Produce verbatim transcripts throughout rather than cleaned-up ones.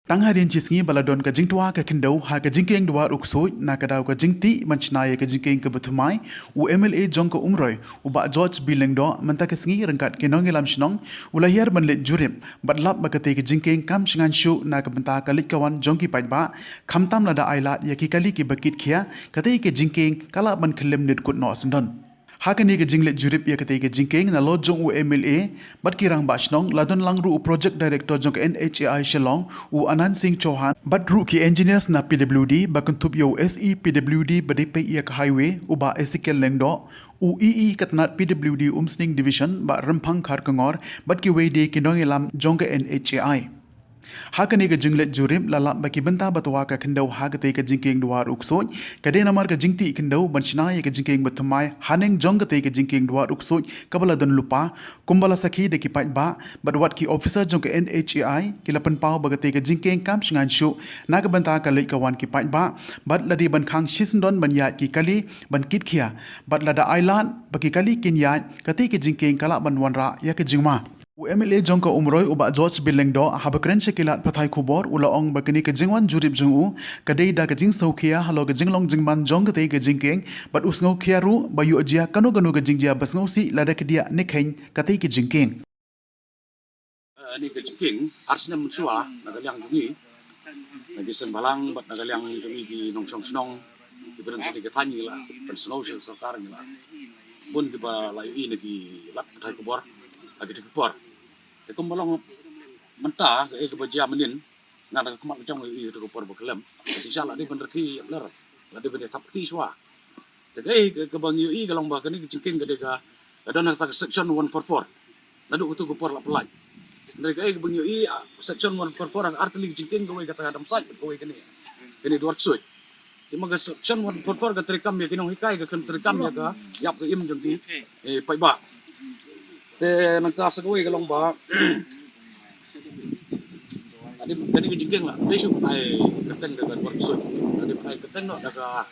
Tang hadien shi sngi ba la don ka jingtwa ka khyndew ha ka jingkieng Dwar U Ksuid na ka daw ka jingtih ban shna ïa ka jingkieng kaba thymmai, u M L A jong ka Umroi, u Bah George B Lyngdoh, mynta ka sngi ryngkat ki nongïalam shnong, u la hiar ban leit jurip bad lap ba katei ka jingkieng kam shngaiñ shuh na ka bynta ka leit ka wan jong ki paidbah, khamtam lada ailad ïa ki kali kiba kit khia, katei ka jingkieng ka lah ban khyllem ne dkut noh syndon. Ha kane ka jingleit jurip ïa katei ka jingkieng, nalor jong u M L A bad ki rangbah shnong, la don lang ruh u Project Director jong ka N H A I Shillong, u Anand Singh Chauhan, bad ruh ki engineers na P W D, ba kynthup ïa u S E P W D ba dei peit ïa ka highway, u Bah Ezekiel Lyngdoh, u E E ka tnat P W D Umsning Division, Bah Rymphang Kharkongor, bad kiwei de ki nongïalam jong ka N H A I. Ha kane ka jingleit jurip, la lap ba ki bynta ba twa ka khyndew ha katei ka jingkieng Dwar U Ksuid, ka dei namar ka jingtih khyndew ban shna ïa ka jingkieng ba thymmai haneng jong katei ka jingkieng Dwar U Ksuid kaba la don lypa, kumba la sakhi da ki paidbah bad wat ki officer jong ka N H A I, ki la pynpaw ba katei ka jingkieng kam shngaiñ shuh na ka bynta ka leit ka wan ki paidbah, bad la dei ban khang shisyndon ban ïaid ki kali ban kit khia, bad lada ailad ba ki kali kin ïaid, katei ka jingkieng ka lah ban wanrah ïa ka jingma. U M L A jong ka Umroi, u Bah George B Lyngdoh, haba kren sha ki lad pathai khubor, u la ong ba kane ka jingwan jurip jong u ka dei da ka jingsngewkhia halor ka jinglong jingman jong katei ka jingkieng, bad u sngewkhia ruh ba ïoh jia kano kano ka jingjia ba sngewsih lada ka diah ne kheiñ katei ka jingkieng. Eh, ni ka jingkieng, ar snem mynshuwa, na ka liang jong ngi, na ki seng bhalang bad na ka liang jong ngi ki nongshong shnong, ki ba don sha kane ka thaiñ, ngi la pynsngew sha ka sorkar, ngi la bun kiba la ïohi na ki lad pathai khubor ha kito ki por. Te kumba long mynta, kaei kaba jia mynnin, nga da ka khmat ka jong ngi ïohi ha kito ki por ba khyllem. Shisha la dei ban rkhie ïapler, la dei ban ïathap kti shuwa. Te kaei ka, kaba ngi ïohi ka long ba kane ka jingkieng ka dei ka, ka don ha kata ka section one four four. Naduh kato ka por la pyllait. Hynrei kaei kaba ngi ïohi, ah, section one four four, ha ka artylli ka jingkieng, kawei kata ka Dam Sait, kawei kane, kane Dwar Ksuid. Te ma ka section one four four ka treikam ïa ki nonghikai, ka khlem treikam ïa ka ïap ka im jong ki, eh, paidbah. Te nangta sa kawei ka long ba, ade, kane ka jingkieng la dei shu ai kyrteng da ka Dwar Ksuid, ade, ai kyrteng noh da ka,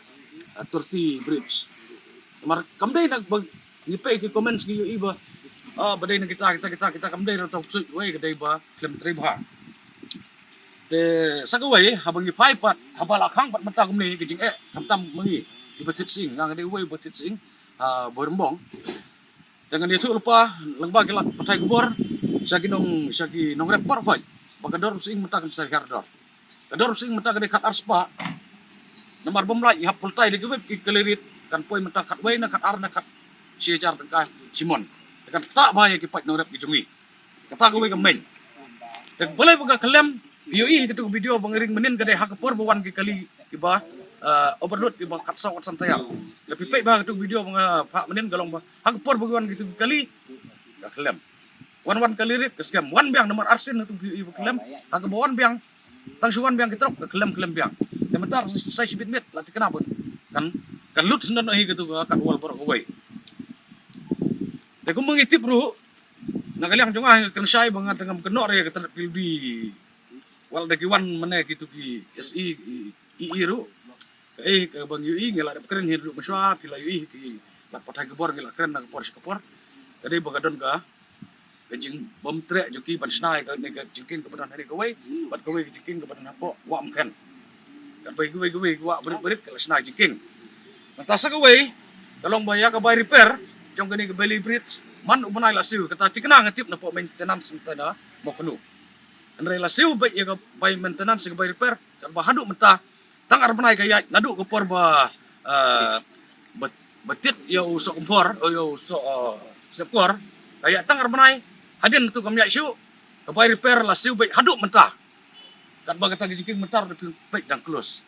ah, Turti Bridge. Namar kam dei na ba ngi peit ki comments ngi ïohi ba, ah, ba dei na kita, kita, kita, kita, kam dei na Dwar Ksuid, wei, ka dei ba khlem trei bha. Te sa kawei, haba ngi phai pat, haba la khang pat mynta kumne ka jingeh, khamtam ma ngi kiba thied sying, nga nga dei uwei uba thied sying ha Bhoirymbong. Te ngan ïathuh lypa lyngba ki lad pathai khubor sha ki nong, sha ki nongrep baroh phai ba ka dor u sying mynta kan sa hiar dor. Ka dor u sying mynta ka dei khat ar spah. Namar bym lah ïa hap pultai da kiwei ki kali rit, kan poi mynta khatwei na khat ar na khat shi hajar tyngka shi mon. Te kan ktah bha ïa ki paid nongrep ki jong ngi. Kata kawei ka main. Te balei ba ka khlem, phi ïohi katu ka video ba nga ring mynnin ka dei ha ka por ba wan ki kali kiba, eh, overload kiba khatsaw khatsan tyre. Lada phi peit bha katu ka video ba nga phah mynnin ka long ba ha ka por ba ki wan kitu ki kali ka khlem. Wan wan kali rit ka skhem. Wan biang namar arsien katu phi ïohi ba khlem. Ha kaba wan biang, tang shu wan biang ki trok ka khlem, khlem biang. Te mynta sa shibit miet la thikna ba kan, kan lut syndon hi katu ka katwal baroh kawei. Te kumba ngi tip ruh, na ka liang jong nga nga kren shai ba nga tang ngam kynnoh re ka tnat P W D. Wat da ki wan mane kitu ki S E, E E ruh. Kaei kaba ngi ïohi, ngi la dep kren hi ruh mynshuwa, phi la ïohi ki lad pathai khubor ngi la kren na ka por sha ka por. Ka dei ba ka don ka, ka jingbymtreh jong ki ban shna ïa kane ka jingkieng kaba don hangne kawei bad kawei ka jingkieng kaba don hapoh Wah Umkhen. Katba kiwei kiwei ki wah barit barit ki la shna jingkieng. Nangta sa kawei ka long ba ïa ka bai repair jong kane ka Bailey Bridge, man u bnai la siew, kata thikna nga tip na poh maintenance mynta na Mawkhanu. Hynrei la siew beit ïa ka bai maintenance, ka bai repair, katba haduh mynta tang ar bnai ka ïaid, naduh ka por ba, eh, ba, ba tied ïa u Sohkymphor, ïa u Soh, eh, Sepkor, ka ïaid tang ar bnai. Hadien tu kam ïaid shuh. Ka bai repair la siew beit haduh mynta. Katba kata ka jingkieng mynta ruh phi peit dang close.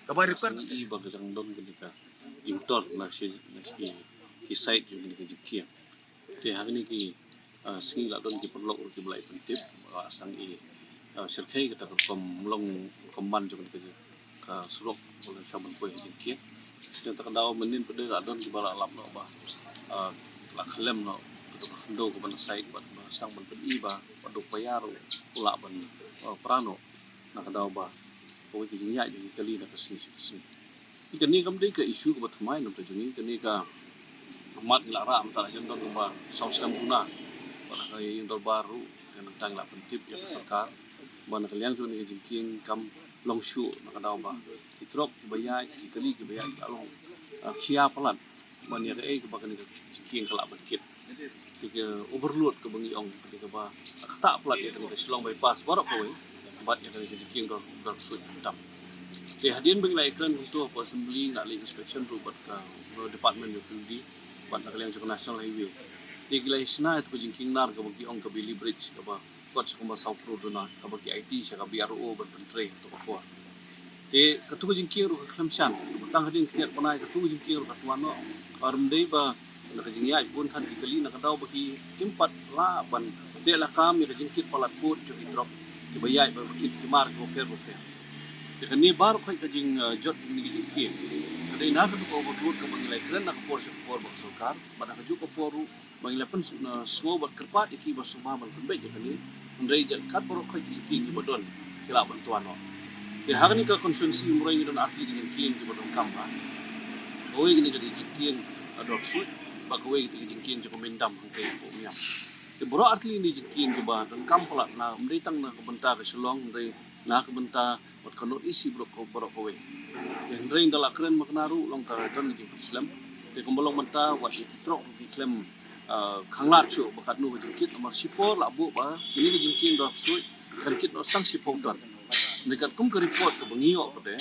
Ka bai repair. Ngi i ba ka jingdon kane ka jingtor na shi, na shi ki side jong kane ka jingkieng. Te ha kine ki, ah, sngi la don ki paralok ruh kiba la ïa pyntip, ah, sdang i, ah, shyrkhei kata ka rukom long, rukom ban jong ka, ka surok ba la shah ban poi ha jingkieng. Te kata ka daw mynnin pat de la don kiba la lap noh ba, ah, la khlem noh kata ka khyndew kaba na side bad ba sdang ban pyni ba, ba duk paya ruh u lah ban, ah, pra noh. Na ka daw ba kawei ka jingïaid jong ki kali na ka sngi sha ka sngi. Te kane kam dei ka issue kaba thymmai na ka bynta jong ngi, kane ka mat ngi la rah mynta la jan don kumba saw snem duna. Bad ha ka ïing dorbar ruh, ngi nangta ngi la pyntip ïa ka sorkar. Ba na ka liang jong kane ka jingkieng kam long shuh na ka daw ba ki trok kiba ïaid, ki kali kiba ïaid ki la long, ah, khia palat ban ïa kaei kaba kane ka jingkieng ka lah ban kit. Te ka overload kaba ngi ong, kane kaba ktah palat ïa kane ka Shillong bypass baroh kawei bad ïa kane ka jingkieng Dor, Dorksuid khamtam. Te hadien ba ngi la ïakren kumto hapoh Assembly, nga la inspection ruh bad ka, uh, department jong P W D bad na ka liang jong ka National Highway. Te ki la shna ïa ka jingkieng nar kaba ki ong ka Bailey Bridge kaba kot sha kumba saw klur duna kaba ki aiti sha ka B R O ban pyntrei ha kato ka por. Te kato ka jingkieng ruh ka khlem shan, tang hadien khyndiat bnai kato ka jingkieng ruh ka twa noh. Ar ym dei ba na ka jingïaid bun than ki kali na ka daw ba ki kim pat lah ban teh lakam ïa ka jingkit palat pud jong ki trok kiba ïaid ba kit ki mar kiba pher ba pher. Te kane baroh khoit ka jing, eh, jot kine ki jingkieng. Ka dei na kato ka overload kaba ngi la ïakren na ka por sha ka por bad ka sorkar bad na kajuh ka por ruh ba ngi la pyn, eh, sngew bad kyrpad ïa ki ba sngewbha ban pynbeit ïa kane. Hynrei kat baroh khoit ki jingkieng kiba don ki lah ban twa noh. Te ha kane ka constituency Umroi ngi don artylli ki jingkieng kiba donkam ha. Kawei kane ka dei jingkieng, eh, Dorksuid bad kawei kane ka jingkieng jong ka Myndam hangtei hapoh Umiam. Te baroh artylli kine ki jingkieng kiba donkam palat na, ym dei tang na ka bynta ka Shillong, hynrei na ka bynta bad ka North East baroh ka, baroh kawei. Te hynrei ynda la kren ma kane ruh long ka don ka jingpynslem. Te kumba long mynta wat ïa ki trok ruh ki khlem, ah, khanglad shuh ba katno ka jingkit namar shipor la buh ba kine ki jingkieng Dorksuid kan kit noh tang shiphew ton. Hynrei katkum ka report kaba ngi ïoh pat de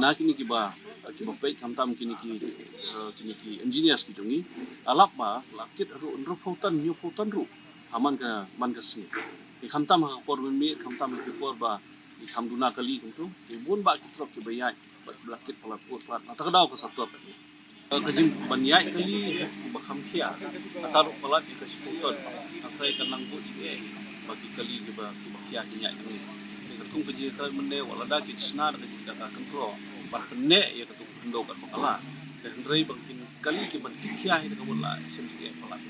na kine kiba, kiba peit khamtam kine ki, eh, kine ki engineers ki jong ngi, la lap ba la kit haduh hynriewphew ton, hynñiewphew ton ruh ha man ka, man ka sngi. Te khamtam ha ka por mynmiet, khamtam ha ki por ba ki kham duna kali kumto. Te bun bah ki trok kiba ïaid bad kiba la kit palat pud palat. Na kata ka daw ka sator kane. Ka jing ban ïaid kali ba kham khia, kata ruh palat ïa ka shiphew ton. Hynrei kan nang buh jingeh ba ki kali kiba, kiba khia kin ïaid hangne. Te katkum ka jingkren mynne wat lada ki shna da ka jingkren ka kyntroh ban pynneh ïa katu ka khyndew katba ka lah. Te hynrei ba kin kali kiban kit khia hi te ka mut la shem jingeh palat.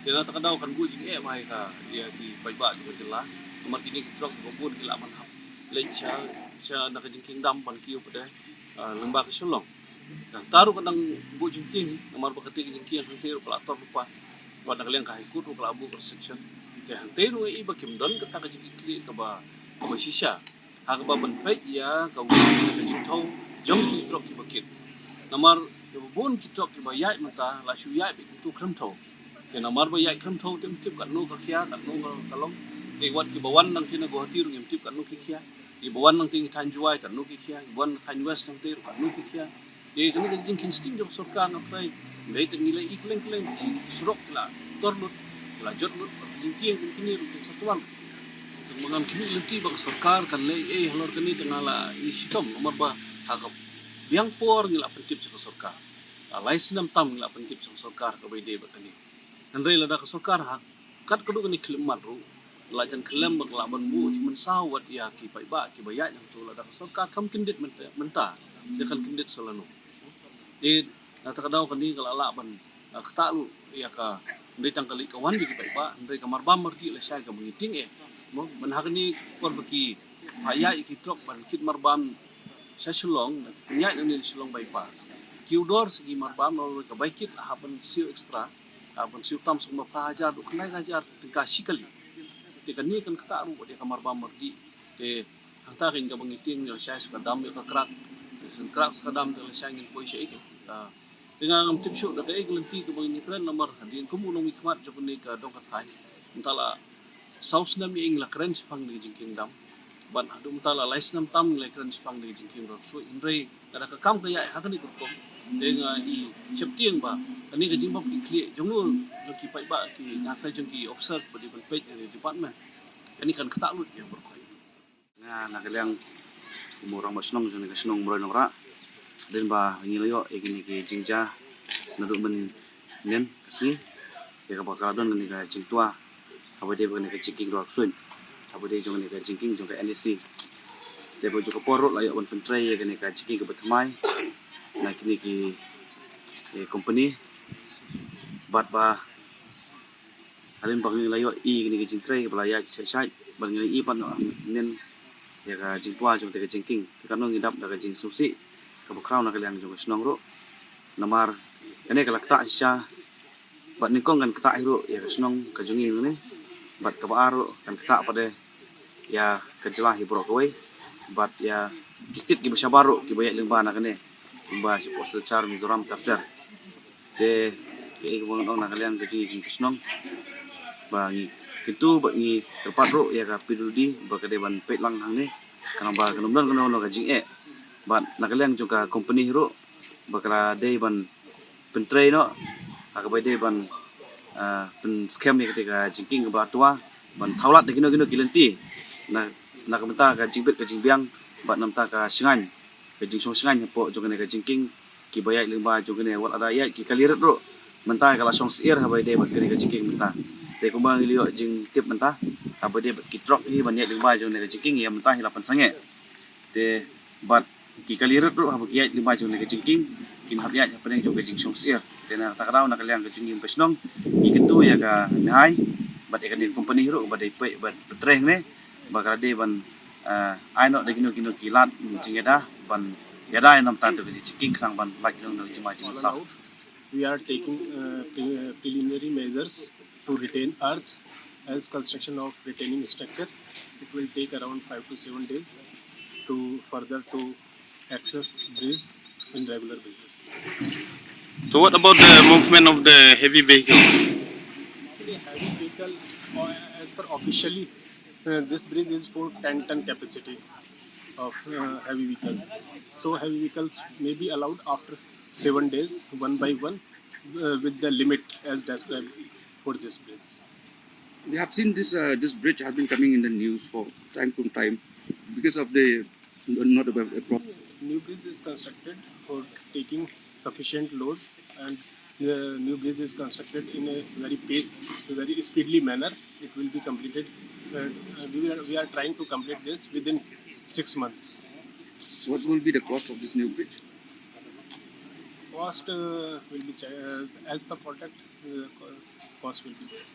Te na kata ka daw kan buh jingeh bha ïa ka, ïa ki paidbah jong ka jylla. Namar kine ki trok kiba bun ki lah ban hap leit sha, sha na ka jingkieng dam ban kiew pat de, ah, lyngba ka Shillong. Te hangta ruh ka dang buh jingtieng hi namar ba kata ka jingkieng hangtei ruh ka la tor lypa. Bad na ka liang ka High Court ruh ka la buh ka restriction. Te hangtei ruh ngi i ba kim don kata ka jingkitkhlieh kaba, kaba shisha ha kaba ban peit ïa ka wei ka jingthew jong ki trok kiba kit. Namar kiba bun ki trok kiba ïaid mynta la shu ïaid beit kumto khlem thew. Te namar ba ïaid khlem thew te ym tip katno ka khia, katno ka, ka long. Te wat kiba wan nangtei na Guwahati ruh ngim tip katno ki khia. Kiba wan nangtei na thaiñ Jowai katno ki khia, kiba wan na thaiñ West nangtei ruh katno ki khia. Te kane ka jingkheiñ sting jong ka sorkar na trai. Hynrei te ngi la i kylleng kylleng ki surok ki la tor lut, ki la jot lut, bad ki jingtieng kum kine ruh kin sa twa lut. Te ma ngan khmih lynti ba ka sorkar kan leh ei halor kane te nga la i shitom namar ba ha ka biang por ngi la pyntip sha ka sorkar. La lai snem tam ngi la pyntip sha ka sorkar kaba ïadei bad kane. Hynrei lada ka sorkar ha katto katne khyllipmat ruh la jan khyllem ba ka lah ban buh jingmynsaw wat ïa ki paidbah kiba ïaid hangto, lada ka sorkar kam kyndit mynta, mynta te kan kyndit sa lano. Te na kata ka daw kane ka la lah ban, ah, ktah lut ïa ka, hynrei tang ka leit ka wan jong ki paidbah, hynrei ka marbam mardih lashai kaba ngi tieng eh. Mo, mynta ha kane por ba ki phah ïaid ïa ki trok ban kit marbam sha Shillong, na ki pynïaid nangne na Shillong bypass. Kiew dor sa ki marbam, namar ka bai kit la hap ban siew extra, hap ban siew tam sha kumba phra hajar haduh khyndai hajar tyngka shi kali. Te kane kan ktah ruh wat ïa ka marbam mardih. Te hangta kein kaba ngi tieng, lashai sa ka dam ïa ka krak. Lashai krak sa ka dam te lashai ngin poi shaei kein. Ah, te nga ngam tip shuh da kaei ka lynti kaba ngin ïakren namar hadien kum u nongmihkhmat jong kane ka dong ka thaiñ, mynta la saw snem ïa ngi la kren shaphang kane ka jingkieng dam. Bad haduh mynta la lai snem tam ngi la kren shaphang kane ka jingkieng Dorksuid. Hynrei lada ka kam ka ïaid ha kane ka rukom, te nga i sheptieng ba kane ka jingbym kit khlieh jong no jong ki paidbah, ki, nga khlem, jong ki officer kiba dei ban peit na kane ka department, kane kan ktah lut ïa baroh khoit. Nga na ka liang kum u rangbah shnong jong kane ka shnong Umroi Nongrah. Hadien ba ngi la ïoh ïa kine ki jingjia naduh mynhynnin ka sngi, ïa kaba ka la don kane ka jingtwa haba ïadei bad kane ka jingkieng Dorksuid, haba ïadei jong kane ka jingkieng jong ka N E C. Te ba jong ka por ruh la ïoh ban pyntrei ïa kane ka jingkieng kaba thymmai na kine ki, eh, company. Bad ba hadien ba ngi la ïoh i kine ki jingtrei ba la ïaid shait shait, ba ngi la i pat mynhynnin ïa ka jingtwa jong kata ka jingkieng. Te katno ngi dap da ka jingsngewsih kaba khraw na ka liang jong ka shnong ruh. Namar kane ka la ktah shisha, bad nyngkong kan ktah hi ruh ïa ka shnong ka jong ngi ne. Bad kaba ar ruh kan ktah pat de ïa ka jylla hi baroh kawei bad ïa ki state kiba shabar ruh kiba ïaid lyngba na kane, kumba shapoh Silchar, Mizoram, ter ter. Te kaei kaba ngan ong, na ka liang ka jong ngi ka shnong ba ngi kyntu bad ngi kyrpad ruh ïa ka P W D ba ka dei ban peit lang hangne, khnang ba kan ym don kano kano ka jingeh. Bad na ka liang jong ka company ruh ba ka la dei ban pyntrei noh ha kaba dei ban, ah, pynskhem ïa kata ka jingkieng kaba la twa, ban thaw lad da kino kino ki lynti na, na ka bynta ka jingbit ka jingbiang bad na ka bynta ka shngaiñ, ka jingshong shngaiñ hapoh jong kane ka jingkieng, kiba ïaid lyngba jong kane, wat lada ïaid ki kali rit ruh mynta ka la shong syiar haba ïadei bad kane ka jingkieng mynta. Te kumba ngi la ïoh jingtip mynta, haba ïadei bad ki trok hi ban ïaid lyngba jong kane ka jingkieng, ïa mynta hi la pynsangeh. Te bad ki kali rit ruh haba ki ïaid lyngba jong kane ka jingkieng, kin hap ïaid hapdeng jong ka jingshong syiar. Te na kata ka daw, na ka liang ka jong ngi kum ka shnong, ngi kyntu ïa ka NEHAI bad ïa kane ka company ruh ba dei peit bad pyntrei hangne, ba ka la dei ban, ah, ai noh da kino kino ki lad jingïada ban ïada ïa na ka bynta ka jingkieng, khnang ban lait noh na ka jingma jingmynsaw. We are taking, uh, pre- preliminary measures to retain earth as construction of retaining structure. It will take around five to seven days to further to access bridge in regular basis. So what about the movement of the heavy vehicle? The heavy vehicle, uh, as per officially, uh, this bridge is for ten ton capacity of, uh, heavy vehicles. So heavy vehicles may be allowed after seven days, one by one, uh, with the limit as described for this bridge. We have seen this, uh, this bridge has been coming in the news for time to time because of the not a, a pro- New bridge is constructed for taking sufficient load, and the new bridge is constructed in a very pace, a very speedily manner. It will be completed. Uh, uh, we, are, we are trying to complete this within six months. So what will be the cost of this new bridge? Cost, uh, will be ch- uh, as per contract. Uh, co- cost will be there.